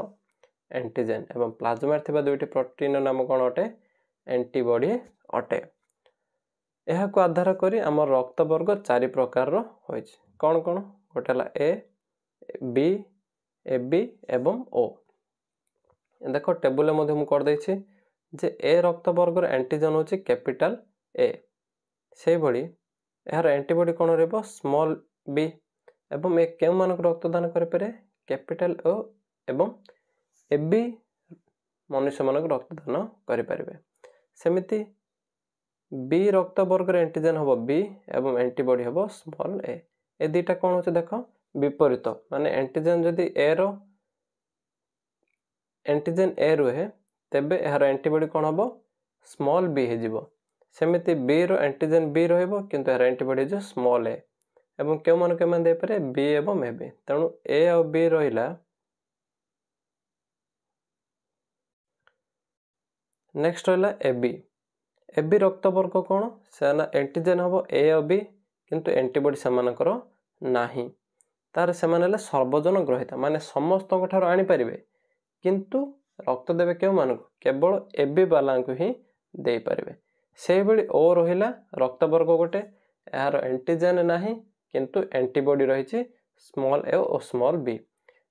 ଆଣ୍ଟିଜେନ୍ ଏବଂ ପ୍ଲାଜମାରେ ଥିବା 2ଟି ପ୍ରୋଟିନ୍ର ନାମ କ'ଣ ଅଟେ? ଆଣ୍ଟିବଡି ଅଟେ। ଏହାକୁ ଆଧାର କରି ଆମର ରକ୍ତବର୍ଗ 4 ପ୍ରକାରର ହୋଇଛି। କ'ଣ କ'ଣ? ଗୋଟେ ହେଲା ଏ, ବି, ଏ ବି ଏବଂ ଓ। ଦେଖ ଟେବୁଲରେ ମଧ୍ୟ ମୁଁ କରିଦେଇଛି ଯେ ଏ ରକ୍ତବର୍ଗର ଆଣ୍ଟିଜେନ୍ ହେଉଛି କ୍ୟାପିଟାଲ ଏ, ସେହିଭଳି ଏହାର ଆଣ୍ଟିବଡି କ'ଣ ରହିବ? ସ୍ମଲ୍ ବି। ଏବଂ ଏ କେଉଁମାନଙ୍କୁ ରକ୍ତଦାନ କରିପାରେ? କ୍ୟାପିଟାଲ ଓ ଏବଂ ଏ ବି ମନୁଷ୍ୟମାନଙ୍କୁ ରକ୍ତଦାନ କରିପାରିବେ। ସେମିତି ବି ରକ୍ତବର୍ଗର ଆଣ୍ଟିଜେନ୍ ହେବ ବି ଏବଂ ଆଣ୍ଟିବଡି ହେବ ସ୍ମଲ୍ ଏ। ଏ ଦୁଇଟା କ'ଣ ହେଉଛି ଦେଖ, ବିପରୀତ। ମାନେ ଆଣ୍ଟିଜେନ୍ ଯଦି ଏ ର ଆଣ୍ଟିଜେନ୍ ଏ ରୁହେ ତେବେ ଏହାର ଆଣ୍ଟିବଡି କ'ଣ ହେବ? ସ୍ମଲ୍ ବି ହେଇଯିବ। ସେମିତି ବି ର ଆଣ୍ଟିଜେନ୍ ବି ରହିବ କିନ୍ତୁ ଏହାର ଆଣ୍ଟିବଡି ହେଇଯିବ ସ୍ମଲ୍ ଏ। ଏବଂ କେଉଁମାନଙ୍କୁ ଏମାନେ ଦେଇପାରିବେ? ବି ଏବଂ ଏ ବି। ତେଣୁ ଏ ଆଉ ବି ରହିଲା। ନେକ୍ସଟ ରହିଲା ଏ ବି। ଏ ବି ରକ୍ତବର୍ଗ କ'ଣ? ସେମାନେ ଆଣ୍ଟିଜେନ୍ ହେବ ଏ ଆଉ ବି, କିନ୍ତୁ ଆଣ୍ଟିବଡି ସେମାନଙ୍କର ନାହିଁ। ତାର ସେମାନେ ହେଲେ ସର୍ବଜନ ଗ୍ରହୀତା, ମାନେ ସମସ୍ତଙ୍କ ଠାରୁ ଆଣିପାରିବେ, କିନ୍ତୁ ରକ୍ତ ଦେବେ କେଉଁମାନଙ୍କୁ? କେବଳ ଏ ବି ବାଲାଙ୍କୁ ହିଁ ଦେଇପାରିବେ। ସେଇଭଳି ଓ ରହିଲା ରକ୍ତବର୍ଗ ଗୋଟେ, ଏହାର ଆଣ୍ଟିଜେନ୍ ନାହିଁ କିନ୍ତୁ ଆଣ୍ଟିବଡି ରହିଛି ସ୍ମଲ୍ ଏ ଓ ସ୍ମଲ୍ ବି।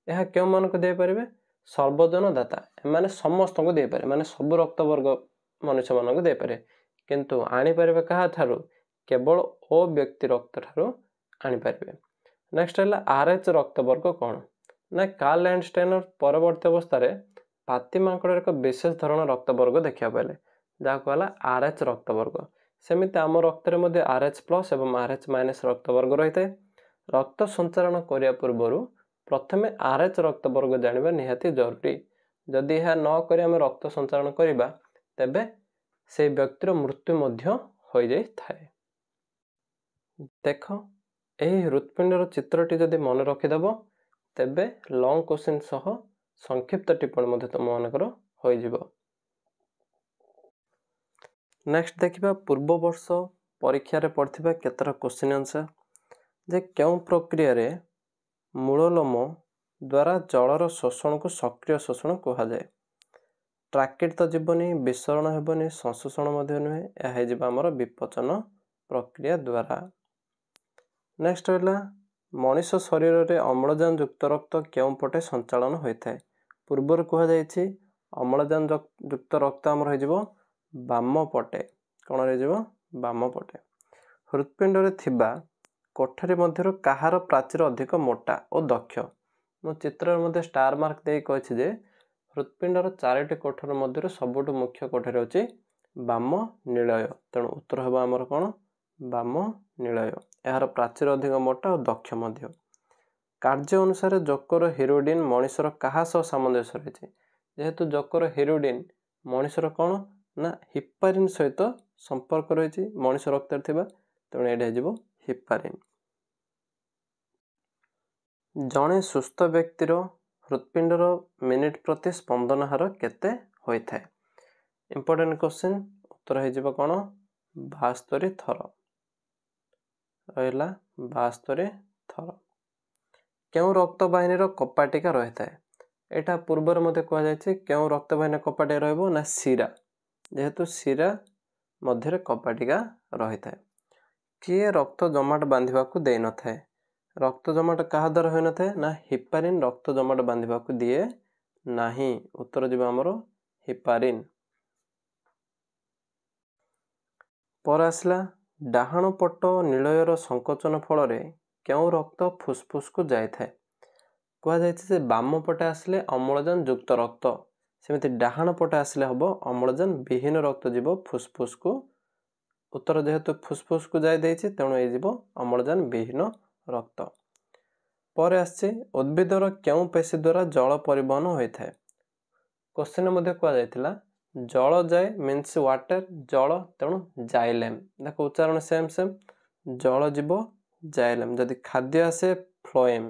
ଏହା କେଉଁମାନଙ୍କୁ ଦେଇପାରିବେ? ସର୍ବଜନ ଦାତା, ଏମାନେ ସମସ୍ତଙ୍କୁ ଦେଇପାରିବେ, ମାନେ ସବୁ ରକ୍ତବର୍ଗ ମନୁଷ୍ୟମାନଙ୍କୁ ଦେଇପାରିବେ, କିନ୍ତୁ ଆଣିପାରିବେ କାହାଠାରୁ? କେବଳ ଓ ବ୍ୟକ୍ତି ରକ୍ତ ଠାରୁ ଆଣିପାରିବେ। ନେକ୍ସଟ ହେଲା ଆର୍ ଏଚ୍ ରକ୍ତବର୍ଗ କ'ଣ? ନା କାର୍ଲ ଲ୍ୟାଣ୍ଡଷ୍ଟେନର ପରବର୍ତ୍ତୀ ଅବସ୍ଥାରେ ପାତି ମାଙ୍କଡ଼ର ଏକ ବିଶେଷ ଧରଣର ରକ୍ତବର୍ଗ ଦେଖିବାକୁ ପାଇଲେ, ଯାହାକୁ ହେଲା ଆର୍ ଏଚ୍ ରକ୍ତବର୍ଗ। ସେମିତି ଆମ ରକ୍ତରେ ମଧ୍ୟ ଆର୍ ଏଚ୍ ପ୍ଲସ୍ ଏବଂ ଆର୍ ଏଚ୍ ମାଇନସ୍ ରକ୍ତବର୍ଗ ରହିଥାଏ। ରକ୍ତ ସଞ୍ଚାରଣ କରିବା ପୂର୍ବରୁ ପ୍ରଥମେ ଆର୍ ଏଚ୍ ରକ୍ତବର୍ଗ ଜାଣିବା ନିହାତି ଜରୁରୀ। ଯଦି ଏହା ନ କରି ଆମେ ରକ୍ତ ସଞ୍ଚାରଣ କରିବା ତେବେ ସେଇ ବ୍ୟକ୍ତିର ମୃତ୍ୟୁ ମଧ୍ୟ ହୋଇଯାଇଥାଏ। ଦେଖ, ଏହି ହୃତ୍ପିଣ୍ଡର ଚିତ୍ରଟି ଯଦି ମନେ ରଖିଦେବ ତେବେ ଲଙ୍ଗ କୋଶ୍ଚିନ୍ ସହ ସଂକ୍ଷିପ୍ତ ଟିପ୍ପଣୀ ମଧ୍ୟ ତୁମମାନଙ୍କର ହୋଇଯିବ। ନେକ୍ସଟ ଦେଖିବା ପୂର୍ବ ବର୍ଷ ପରୀକ୍ଷାରେ ପଡ଼ିଥିବା କେତେଟା କୋଶ୍ଚିନ୍ ଆନ୍ସର। ଯେ କେଉଁ ପ୍ରକ୍ରିୟାରେ ମୂଳଲୋମ ଦ୍ୱାରା ଜଳର ଶୋଷଣକୁ ସକ୍ରିୟ ଶୋଷଣ କୁହାଯାଏ? ଟ୍ରାକିଟ୍ ତ ଯିବନି, ବିସରଣ ହେବନି, ସଂଶୋଷଣ ମଧ୍ୟ ନୁହେଁ, ଏହା ହେଇଯିବ ଆମର ବିପଚନ ପ୍ରକ୍ରିୟା ଦ୍ୱାରା। ନେକ୍ସଟ ହେଲା ମଣିଷ ଶରୀରରେ ଅମ୍ଳଜାନ ଯୁକ୍ତ ରକ୍ତ କେଉଁ ପଟେ ସଞ୍ଚାଳନ ହୋଇଥାଏ? ପୂର୍ବରୁ କୁହାଯାଇଛି ଅମ୍ଳଜାନ ଯୁକ୍ତ ରକ୍ତ ଆମର ହେଇଯିବ ବାମ ପଟେ। କ'ଣ ରହିଯିବ? ବାମ ପଟେ। ହୃତ୍ପିଣ୍ଡରେ ଥିବା କୋଠରୀ ମଧ୍ୟରୁ କାହାର ପ୍ରାଚୀର ଅଧିକ ମୋଟା ଓ ଦକ୍ଷ? ମୁଁ ଚିତ୍ରରେ ମଧ୍ୟ ଷ୍ଟାର ମାର୍କ ଦେଇ କହିଛି ଯେ ହୃତ୍ପିଣ୍ଡର ଚାରୋଟି କୋଠରୀ ମଧ୍ୟରୁ ସବୁଠୁ ମୁଖ୍ୟ କୋଠରୀ ହେଉଛି ବାମ ନିଳୟ। ତେଣୁ ଉତ୍ତର ହେବ ଆମର କ'ଣ? ବାମ ନିଳୟ। ଏହାର ପ୍ରାଚୀର ଅଧିକ ମୋଟା ଓ ଦକ୍ଷ ମଧ୍ୟ। କାର୍ଯ୍ୟ ଅନୁସାରେ ଜୋକର ହିରୋଡିନ୍ ମଣିଷର କାହା ସହ ସାମଞ୍ଜସ୍ୟ ରହିଛି? ଯେହେତୁ ଜୋକର ହିରୋଡିନ୍ ମଣିଷର କ'ଣ ନା ହିପାରିନ୍ ସହିତ ସମ୍ପର୍କ ରହିଛି ମଣିଷ ରକ୍ତରେ ଥିବା, ତେଣୁ ଏଇଟା ହେଇଯିବ ହିପାରିନ୍। ଜଣେ ସୁସ୍ଥ ବ୍ୟକ୍ତିର ହୃତ୍ପିଣ୍ଡର ମିନିଟ୍ ପ୍ରତି ସ୍ପନ୍ଦନ ହାର କେତେ ହୋଇଥାଏ? Important question. ଉତ୍ତର ହେଇଯିବ କ'ଣ? 72 ଥର ରହିଲା, 72 ଥର। କେଉଁ ରକ୍ତବାହିନୀର କପାଟିକା ରହିଥାଏ? ଏଇଟା ପୂର୍ବରୁ ମଧ୍ୟ କୁହାଯାଇଛି। କେଉଁ ରକ୍ତବାହିନୀର କପାଟିକା ରହିବ? ନା ଶିରା, ଯେହେତୁ ଶିରା ମଧ୍ୟରେ କପାଟିକା ରହିଥାଏ। କିଏ ରକ୍ତ ଜମାଟ ବାନ୍ଧିବାକୁ ଦେଇନଥାଏ? ରକ୍ତ ଜମାଟ କାହା ଦ୍ୱାରା ହୋଇନଥାଏ? ନା ହିପାରିନ୍ ରକ୍ତ ଜମାଟ ବାନ୍ଧିବାକୁ ଦିଏ ନାହିଁ। ଉତ୍ତର ଯିବ ଆମର ହିପାରିନ୍। ପରେ ଆସିଲା ଡାହାଣ ପଟ ନିଳୟର ସଂକୋଚନ ଫଳରେ କେଉଁ ରକ୍ତ ଫୁସଫୁସକୁ ଯାଇଥାଏ? କୁହାଯାଇଛି ଯେ ବାମ ପଟେ ଆସିଲେ ଅମ୍ଳଜାନ ଯୁକ୍ତ ରକ୍ତ, ସେମିତି ଡାହାଣ ପଟେ ଆସିଲେ ହେବ ଅମ୍ଳଜାନ ବିହୀନ ରକ୍ତ ଯିବ ଫୁସଫୁସକୁ। ଉତ୍ତର ଯେହେତୁ ଫୁସଫୁସକୁ ଯାଇ ଦେଇଛି ତେଣୁ ଏଇ ଯିବ ଅମ୍ଳଜାନ ବିହୀନ ରକ୍ତ। ପରେ ଆସିଛି ଉଦ୍ଭିଦର କେଉଁ ପେଶୀ ଦ୍ୱାରା ଜଳ ପରିବହନ ହୋଇଥାଏ? କ୍ୱେଶ୍ଚିନ୍ ମଧ୍ୟ କୁହାଯାଇଥିଲା ଜଳ ଯାଏ ମିନ୍ସ ୱାଟର, ଜଳ, ତେଣୁ ଜାଇଲେମ୍। ଦେଖ ଉଚ୍ଚାରଣ ସେମ୍ ସେମ୍, ଜଳ ଯିବ ଜାଇଲେମ୍। ଯଦି ଖାଦ୍ୟ ଆସେ ଫ୍ଲୋଏମ୍।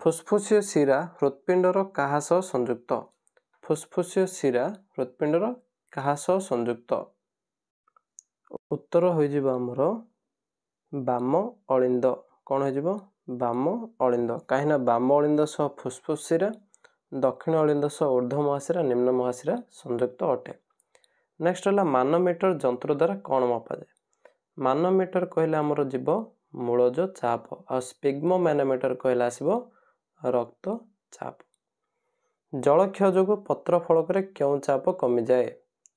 ଫୁସଫୁସୀୟ ଶିରା ହୃତ୍ପିଣ୍ଡର କାହା ସହ ସଂଯୁକ୍ତ? ଫୁସଫୁସୀୟ ଶିରା ହୃତ୍ପିଣ୍ଡର କାହା ସହ ସଂଯୁକ୍ତ? ଉତ୍ତର ହୋଇଯିବ ଆମର ବାମ ଅଳିନ୍ଦ। କ'ଣ ହେଇଯିବ? ବାମ ଅଳିନ୍ଦ। କାହିଁକିନା ବାମ ଅଳିନ୍ଦ ସହ ଫୁସଫୁସ ଶିରା, ଦକ୍ଷିଣ ଅଳିନ୍ଦ ସହ ଉର୍ଦ୍ଧ୍ୱ ମହାଶିରା, ନିମ୍ନ ମହାଶିରା ସଂଯୁକ୍ତ ଅଟେ। ନେକ୍ସଟ ହେଲା ମାନୋମିଟର ଯନ୍ତ୍ର ଦ୍ୱାରା କ'ଣ ମପାଯାଏ? ମାନୋମିଟର କହିଲେ ଆମର ଯିବ ମୂଳଜ ଚାପ, ଆଉ ସ୍ପିଗ୍ମୋ ମ୍ୟାନୋମିଟର କହିଲେ ଆସିବ ରକ୍ତ ଚାପ। ଜଳକ୍ଷୟ ଯୋଗୁଁ ପତ୍ର ଫଳକରେ କେଉଁ ଚାପ କମିଯାଏ?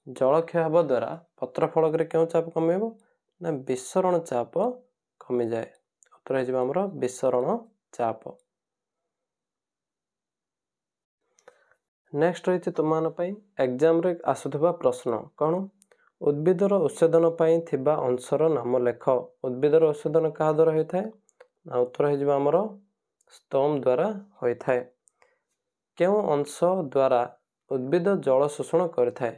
ଜଳକ୍ଷୟ ହେବା ଦ୍ୱାରା ପତ୍ର ଫଳକରେ କେଉଁ ଚାପ କମିବ? ନା ବିସରଣ ଚାପ କମିଯାଏ। ଉତ୍ତର ହେଇଯିବ ଆମର ବିସରଣ ଚାପ। ନେକ୍ସଟ ରହିଛି ତୁମମାନଙ୍କ ପାଇଁ ଏକ୍ଜାମରେ ଆସୁଥିବା ପ୍ରଶ୍ନ କ'ଣ? ଉଦ୍ଭିଦର ଉତ୍ସେଦନ ପାଇଁ ଥିବା ଅଂଶର ନାମ ଲେଖ। ଉଦ୍ଭିଦର ଉତ୍ସେଦନ କାହା ଦ୍ୱାରା ହୋଇଥାଏ? ନା ଉତ୍ତର ହେଇଯିବ ଆମର ସ୍ତୋମ ଦ୍ୱାରା ହୋଇଥାଏ। କେଉଁ ଅଂଶ ଦ୍ୱାରା ଉଦ୍ଭିଦ ଜଳ ଶୋଷଣ କରିଥାଏ?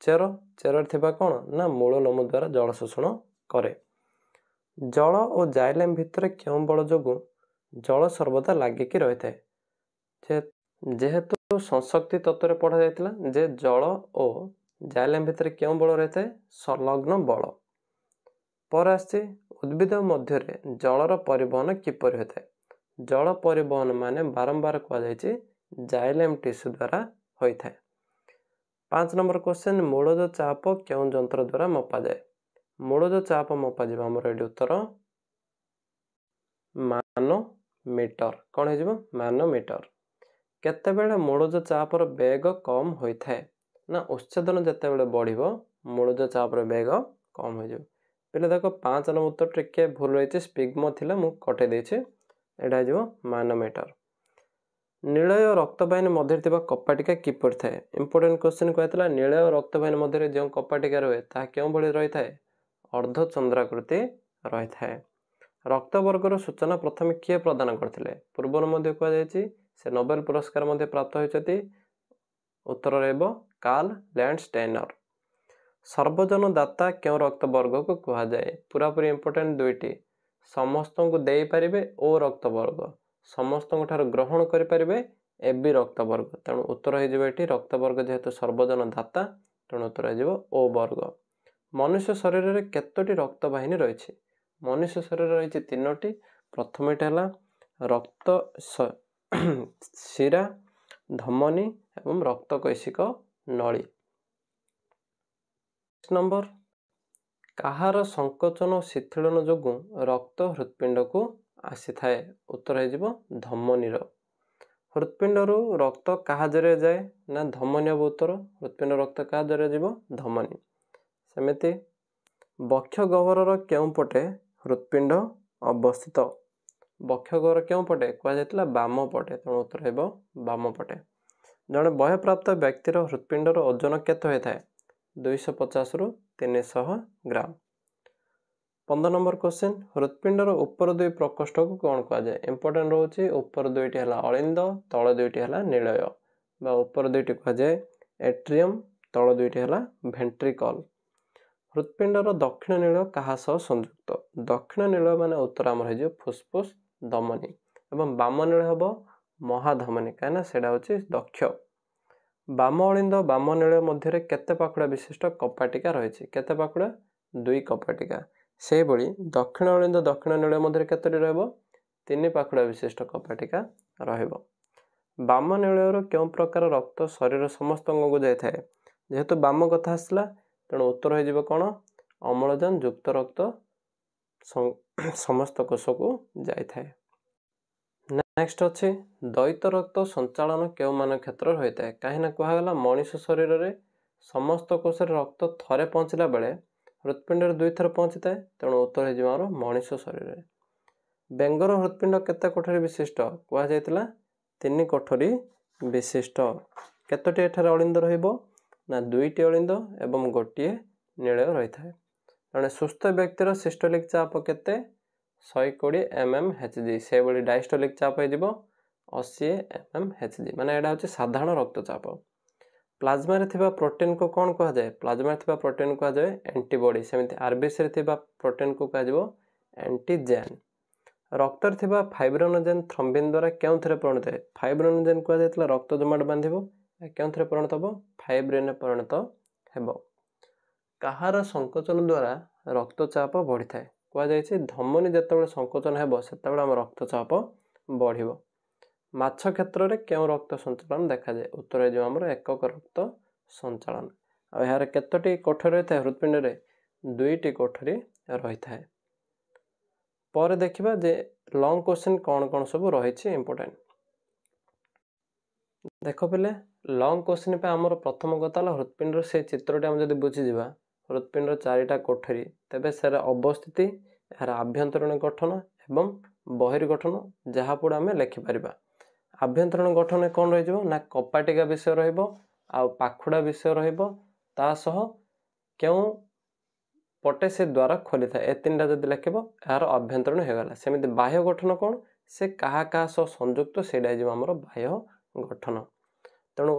ଚେର। ଚେରରେ ଥିବା କ'ଣ? ନା ମୂଳ ଲୋମ ଦ୍ୱାରା ଜଳ ଶୋଷଣ କରେ। ଜଳ ଓ ଜାଇଲେମ୍ ଭିତରେ କେଉଁ ବଳ ଯୋଗୁଁ ଜଳ ସର୍ବଦା ଲାଗିକି ରହିଥାଏ? ଯେହେତୁ ସଂଶକ୍ତି ତତ୍ତ୍ୱରେ ପଢ଼ାଯାଇଥିଲା ଯେ ଜଳ ଓ ଜାଇଲେମ୍ ଭିତରେ କେଉଁ ବଳ ରହିଥାଏ? ସଂଲଗ୍ନ ବଳ। ପରେ ଆସିଛି ଉଦ୍ଭିଦ ମଧ୍ୟରେ ଜଳର ପରିବହନ କିପରି ହୋଇଥାଏ? ଜଳ ପରିବହନ ମାନେ ବାରମ୍ବାର କୁହାଯାଇଛି ଜାଇଲେମ୍ ଟିସ୍ୟୁ ଦ୍ୱାରା ହୋଇଥାଏ। 5 ନମ୍ବର କ୍ୱେଶ୍ଚନ୍, ମୂଳଜ ଚାପ କେଉଁ ଯନ୍ତ୍ର ଦ୍ୱାରା ମପାଯାଏ? ମୂଳଜ ଚାପ ମପାଯିବ ଆମର ଏଠି ଉତ୍ତର ମାନୋମିଟର। କ'ଣ ହେଇଯିବ? ମାନୋମିଟର। କେତେବେଳେ ମୂଳଜ ଚାପର ବେଗ କମ୍ ହୋଇଥାଏ? ନା ଉତ୍ସେଦନ ଯେତେବେଳେ ବଢ଼ିବ ମୂଳଜ ଚାପର ବେଗ କମ୍ ହୋଇଯିବ। ପିଲା ଦେଖ 5 ନମ୍ବର ଉତ୍ତର ଟିକେ ଭୁଲ ରହିଛି, ସ୍ପିଗ୍ମୋ ଥିଲା ମୁଁ କଟେଇ ଦେଇଛି, ଏଇଟା ହେଇଯିବ ମାନୋମିଟର। ନୀଳୟ ରକ୍ତବାହିନୀ ମଧ୍ୟରେ ଥିବା କପାଟିକା କିପରି ଥାଏ? ଇମ୍ପୋର୍ଟାଣ୍ଟ କ୍ୱେଶ୍ଚନ୍ କୁହାଯାଇଥିଲା ନୀଳୟ ରକ୍ତବାହିନୀ ମଧ୍ୟରେ ଯେଉଁ କପାଟିକା ରୁହେ ତାହା କେଉଁଭଳି ରହିଥାଏ? ଅର୍ଦ୍ଧଚନ୍ଦ୍ରାକୃତି ରହିଥାଏ। ରକ୍ତବର୍ଗର ସୂଚନା ପ୍ରଥମେ କିଏ ପ୍ରଦାନ କରିଥିଲେ? ପୂର୍ବରୁ ମଧ୍ୟ କୁହାଯାଇଛି ସେ ନୋବେଲ ପୁରସ୍କାର ମଧ୍ୟ ପ୍ରାପ୍ତ ହୋଇଛନ୍ତି। ଉତ୍ତର ରହିବ କାର୍ଲ ଲ୍ୟାଣ୍ଡଷ୍ଟେନର। ସର୍ବଜନ ଦାତା କେଉଁ ରକ୍ତବର୍ଗକୁ କୁହାଯାଏ? ପୁରାପୁରି ଇମ୍ପୋର୍ଟାଣ୍ଟ ଦୁଇଟି, ସମସ୍ତଙ୍କୁ ଦେଇପାରିବେ ଓ ରକ୍ତବର୍ଗ, ସମସ୍ତଙ୍କ ଠାରୁ ଗ୍ରହଣ କରିପାରିବେ ଏ ବି ରକ୍ତବର୍ଗ। ତେଣୁ ଉତ୍ତର ହେଇଯିବ ଏଠି ରକ୍ତବର୍ଗ ଯେହେତୁ ସର୍ବଜନ ଦାତା, ତେଣୁ ଉତ୍ତର ହେଇଯିବ ଓ ବର୍ଗ। ମନୁଷ୍ୟ ଶରୀରରେ କେତୋଟି ରକ୍ତବାହିନୀ ରହିଛି? ମନୁଷ୍ୟ ଶରୀରରେ ରହିଛି 3ଟି। ପ୍ରଥମଟି ହେଲା ରକ୍ତ ଶିରା, ଧମନୀ ଏବଂ ରକ୍ତକୈଶିକ ନଳୀ। ନମ୍ବର, କାହାର ସଂକୋଚନ ଓ ଶିଥିଳନ ଯୋଗୁଁ ରକ୍ତ ହୃତ୍ପିଣ୍ଡକୁ ଆସିଥାଏ? ଉତ୍ତର ହେଇଯିବ ଧମନୀର। ହୃତ୍ପିଣ୍ଡରୁ ରକ୍ତ କାହା ଜରିଆରେ ଯାଏ? ନା ଧମନୀ ହେବ ଉତ୍ତର। ହୃତ୍ପିଣ୍ଡ ରକ୍ତ କାହା ଜରିଆରେ ଯିବ? ଧମନୀ। ସେମିତି ବକ୍ଷ ଗହ୍ୱରର କେଉଁ ପଟେ ହୃତ୍ପିଣ୍ଡ ଅବସ୍ଥିତ? ବକ୍ଷ ଗହ୍ୱର କେଉଁ ପଟେ କୁହାଯାଇଥିଲା? ବାମ ପଟେ, ତେଣୁ ଉତ୍ତର ହେବ ବାମ ପଟେ। ଜଣେ ବୟପ୍ରାପ୍ତ ବ୍ୟକ୍ତିର ହୃତ୍ପିଣ୍ଡର ଓଜନ କେତେ ହୋଇଥାଏ? 250ରୁ 300 ଗ୍ରାମ। 15 ନମ୍ବର କ୍ୱେଶ୍ଚନ୍, ହୃତ୍ପିଣ୍ଡର ଉପର ଦୁଇ ପ୍ରକୋଷ୍ଠକୁ କ'ଣ କୁହାଯାଏ? ଇମ୍ପୋର୍ଟାଣ୍ଟ ରହୁଛି, ଉପର ଦୁଇଟି ହେଲା ଅଳିନ୍ଦ, ତଳ ଦୁଇଟି ହେଲା ନିଳୟ, ବା ଉପର ଦୁଇଟି କୁହାଯାଏ ଏଟ୍ରିୟମ୍, ତଳ ଦୁଇଟି ହେଲା ଭେଣ୍ଟ୍ରିକଲ୍। ହୃତ୍ପିଣ୍ଡର ଦକ୍ଷିଣ ନୀଳ କାହା ସହ ସଂଯୁକ୍ତ? ଦକ୍ଷିଣ ନୀଳ ମାନେ ଉତ୍ତର ଆମର ହେଇଯିବ ଫୁସଫୁସ ଧମନୀ, ଏବଂ ବାମ ନୀଳ ହେବ ମହାଧମନୀ, କାହିଁକିନା ସେଇଟା ହେଉଛି ଦକ୍ଷ। ବାମ ଅଳିନ୍ଦ ବାମ ନୀଳ ମଧ୍ୟରେ କେତେ ପାଖୁଡ଼ା ବିଶିଷ୍ଟ କପାଟିକା ରହିଛି? କେତେ ପାଖୁଡ଼ା? 2 କପାଟିକା। ସେହିଭଳି ଦକ୍ଷିଣ ଅଳିନ୍ଦ ଦକ୍ଷିଣ ନୀଳ ମଧ୍ୟରେ କେତୋଟି ରହିବ? 3 ପାଖୁଡ଼ା ବିଶିଷ୍ଟ କପାଟିକା ରହିବ। ବାମ ନୀଳରୁ କେଉଁ ପ୍ରକାର ରକ୍ତ ଶରୀର ସମସ୍ତ ଅଙ୍ଗକୁ ଯାଇଥାଏ? ଯେହେତୁ ବାମ କଥା ଆସିଲା ତେଣୁ ଉତ୍ତର ହେଇଯିବ କ'ଣ? ଅମ୍ଳଜାନ ଯୁକ୍ତ ରକ୍ତ ସମସ୍ତ କୋଷକୁ ଯାଇଥାଏ। ନେକ୍ସଟ ଅଛି ଦ୍ୱୈତ ରକ୍ତ ସଞ୍ଚାଳନ କେଉଁମାନଙ୍କ କ୍ଷେତ୍ରରେ ହୋଇଥାଏ? କାହିଁକିନା କୁହାଗଲା ମଣିଷ ଶରୀରରେ ସମସ୍ତ କୋଷରେ ରକ୍ତ ଥରେ ପହଞ୍ଚିଲା ବେଳେ ହୃତ୍ପିଣ୍ଡରେ 2 ଥର ପହଞ୍ଚିଥାଏ, ତେଣୁ ଉତ୍ତର ହେଇଯିବ ଆମର ମଣିଷ ଶରୀରରେ। ବେଙ୍ଗର ହୃତ୍ପିଣ୍ଡ କେତେ କୋଠରୀ ବିଶିଷ୍ଟ? କୁହାଯାଇଥିଲା 3 କୋଠରୀ ବିଶିଷ୍ଟ। କେତୋଟି ଏଠାରେ ଅଳିନ୍ଦ ରହିବ? ନା 2ଟି ଅଳିନ୍ଦ ଏବଂ 1 ନୀଳୟ ରହିଥାଏ। ଜଣେ ସୁସ୍ଥ ବ୍ୟକ୍ତିର ସିଷ୍ଟୋଲିକ୍ ଚାପ କେତେ? 120 mmHg। ସେହିଭଳି ଡାଇଷ୍ଟୋଲିକ୍ ଚାପ ହେଇଯିବ 80 mmHg, ମାନେ ଏଇଟା ହେଉଛି ସାଧାରଣ ରକ୍ତଚାପ। ପ୍ଲାଜମାରେ ଥିବା ପ୍ରୋଟିନ୍କୁ କ'ଣ କୁହାଯାଏ? ପ୍ଲାଜମାରେ ଥିବା ପ୍ରୋଟିନ୍ କୁହାଯାଏ ଆଣ୍ଟିବଡି। ସେମିତି ଆରବିସିରେ ଥିବା ପ୍ରୋଟିନ୍କୁ କୁହାଯିବ ଆଣ୍ଟିଜେନ୍। ରକ୍ତରେ ଥିବା ଫାଇବ୍ରୋନୋଜେନ୍ ଥ୍ରମ୍ବିନ୍ ଦ୍ୱାରା କେଉଁଥିରେ ପରିଣତ ହୁଏ? ଫାଇବ୍ରୋନୋଜେନ୍ କୁହାଯାଇଥିଲା ରକ୍ତ ଜମାଟ ବାନ୍ଧିବ, କେଉଁଥିରେ ପରିଣତ ହେବ? ଫାଇବ୍ରିନ୍ରେ ପରିଣତ ହେବ। କାହାର ସଂକୋଚନ ଦ୍ୱାରା ରକ୍ତଚାପ ବଢ଼ିଥାଏ? କୁହାଯାଇଛି ଧମନୀ ଯେତେବେଳେ ସଂକୋଚନ ହେବ ସେତେବେଳେ ଆମ ରକ୍ତଚାପ ବଢ଼ିବ। ମାଛ କ୍ଷେତ୍ରରେ କେଉଁ ରକ୍ତ ସଞ୍ଚାଳନ ଦେଖାଯାଏ? ଉତ୍ତର ହେଇଯିବ ଆମର ଏକକ ରକ୍ତ ସଞ୍ଚାଳନ। ଆଉ ଏହାର କେତୋଟି କୋଠରୀ ରହିଥାଏ? ହୃତ୍ପିଣ୍ଡରେ 2ଟି କୋଠରୀ ରହିଥାଏ। ପରେ ଦେଖିବା ଯେ ଲଙ୍ଗ କ୍ୱେଶ୍ଚନ୍ କ'ଣ କ'ଣ ସବୁ ରହିଛି ଇମ୍ପୋର୍ଟାଣ୍ଟ। ଦେଖ ପିଲେ, ଲଙ୍ଗ କ୍ୱେଶ୍ଚନ୍ ପାଇଁ ଆମର ପ୍ରଥମ କଥା ହେଲା ହୃତ୍ପିଣ୍ଡର ସେଇ ଚିତ୍ରଟି ଆମେ ଯଦି ବୁଝିଯିବା, ହୃତ୍ପିଣ୍ଡର 4ଟା କୋଠରୀ, ତେବେ ସେର ଅବସ୍ଥିତି, ଏହାର ଆଭ୍ୟନ୍ତରୀଣ ଗଠନ ଏବଂ ବହିର୍ଗଠନ ଯାହା ପଡ଼ୁ ଆମେ ଲେଖିପାରିବା। ଆଭ୍ୟନ୍ତରୀଣ ଗଠନ କ'ଣ ରହିଯିବ ନା କପାଟିକା ବିଷୟ ରହିବ, ଆଉ ପାଖୁଡ଼ା ବିଷୟ ରହିବ, ତା ସହ କେଉଁ ପଟେ ସେ ଦ୍ୱାର ଖୋଲିଥାଏ, ଏ 3ଟା ଯଦି ଲେଖିବ ଏହାର ଆଭ୍ୟନ୍ତରୀଣ ହେଇଗଲା। ସେମିତି ବାହ୍ୟ ଗଠନ କ'ଣ, ସେ କାହା କାହା ସହ ସଂଯୁକ୍ତ, ସେଇଟା ହେଇଯିବ ଆମର ବାହ୍ୟ ଗଠନ। ତେଣୁ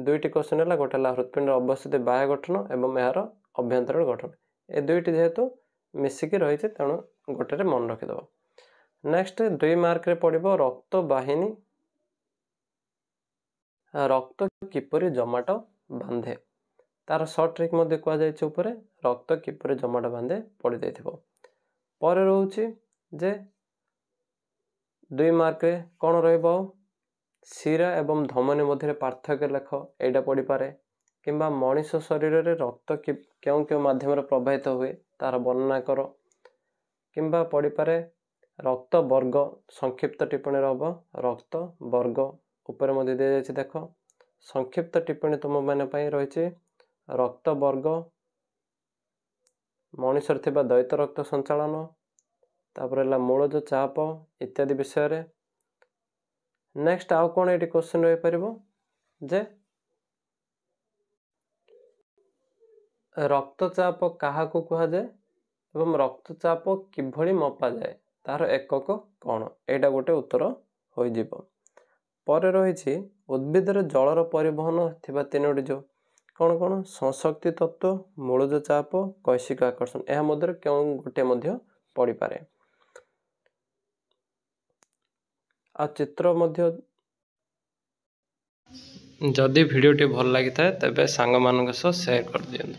2ଟି କ୍ୱେଶ୍ଚନ୍ ହେଲା, ଗୋଟେ ହେଲା ହୃତ୍ପିଣ୍ଡର ଅବସ୍ଥିତି ବାହ୍ୟ ଗଠନ ଏବଂ ଏହାର ଅଭ୍ୟନ୍ତରୀଣ ଗଠନ। ଏ 2ଟି ଯେହେତୁ ମିଶିକି ରହିଛି ତେଣୁ ଗୋଟେରେ ମନେ ରଖିଦେବ। ନେକ୍ସଟ 2 ମାର୍କରେ ପଡ଼ିବ ରକ୍ତ ବାହିନୀ, ରକ୍ତ କିପରି ଜମାଟ ବାନ୍ଧେ, ତାର ସର୍ଟ ଟ୍ରିକ୍ ମଧ୍ୟ କୁହାଯାଇଛି ଉପରେ, ରକ୍ତ କିପରି ଜମାଟ ବାନ୍ଧେ ପଡ଼ିଯାଇଥିବ। ପରେ ରହୁଛି ଯେ 2 ମାର୍କରେ କ'ଣ ରହିବ, ଶିରା ଏବଂ ଧମନୀ ମଧ୍ୟରେ ପାର୍ଥକ୍ୟ ଲେଖ, ଏଇଟା ପଡ଼ିପାରେ। କିମ୍ବା ମଣିଷ ଶରୀରରେ ରକ୍ତ କେଉଁ କେଉଁ ମାଧ୍ୟମରେ ପ୍ରବାହିତ ହୁଏ ତାର ବର୍ଣ୍ଣନା କର। କିମ୍ବା ପଡ଼ିପାରେ ରକ୍ତ ବର୍ଗ, ସଂକ୍ଷିପ୍ତ ଟିପ୍ପଣୀ ରହିବ, ରକ୍ତ ବର୍ଗ ଉପରେ ମଧ୍ୟ ଦିଆଯାଇଛି। ଦେଖ ସଂକ୍ଷିପ୍ତ ଟିପ୍ପଣୀ ତୁମମାନଙ୍କ ପାଇଁ ରହିଛି, ରକ୍ତ ବର୍ଗ, ମଣିଷରେ ଥିବା ଦ୍ୱୈତ ରକ୍ତ ସଞ୍ଚାଳନ, ତାପରେ ହେଲା ମୂଳଜ ଚାପ ଇତ୍ୟାଦି ବିଷୟରେ। ନେକ୍ସଟ ଆଉ କ'ଣ ଏଇଠି କ୍ୱେଶ୍ଚନ୍ ରହିପାରିବ ଯେ ରକ୍ତଚାପ କାହାକୁ କୁହାଯାଏ ଏବଂ ରକ୍ତଚାପ କିଭଳି ମପାଯାଏ, ତାର ଏକକ କ'ଣ, ଏଇଟା ଗୋଟେ ଉତ୍ତର ହୋଇଯିବ। ପରେ ରହିଛି ଉଦ୍ଭିଦରେ ଜଳର ପରିବହନ ଥିବା 3ଟି ଯେଉଁ କ'ଣ କ'ଣ, ସଂଶକ୍ତି ତତ୍ତ୍ୱ, ମୂଳଜ ଚାପ, କୈଶିକ ଆକର୍ଷଣ, ଏହା ମଧ୍ୟରେ କେଉଁ ଗୋଟେ ମଧ୍ୟ ପଡ଼ିପାରେ। ଆଉ ଚିତ୍ର ମଧ୍ୟ। ଯଦି ଭିଡ଼ିଓଟି ଭଲ ଲାଗିଥାଏ ତେବେ ସାଙ୍ଗମାନଙ୍କ ସହ ସେୟାର କରିଦିଅନ୍ତୁ।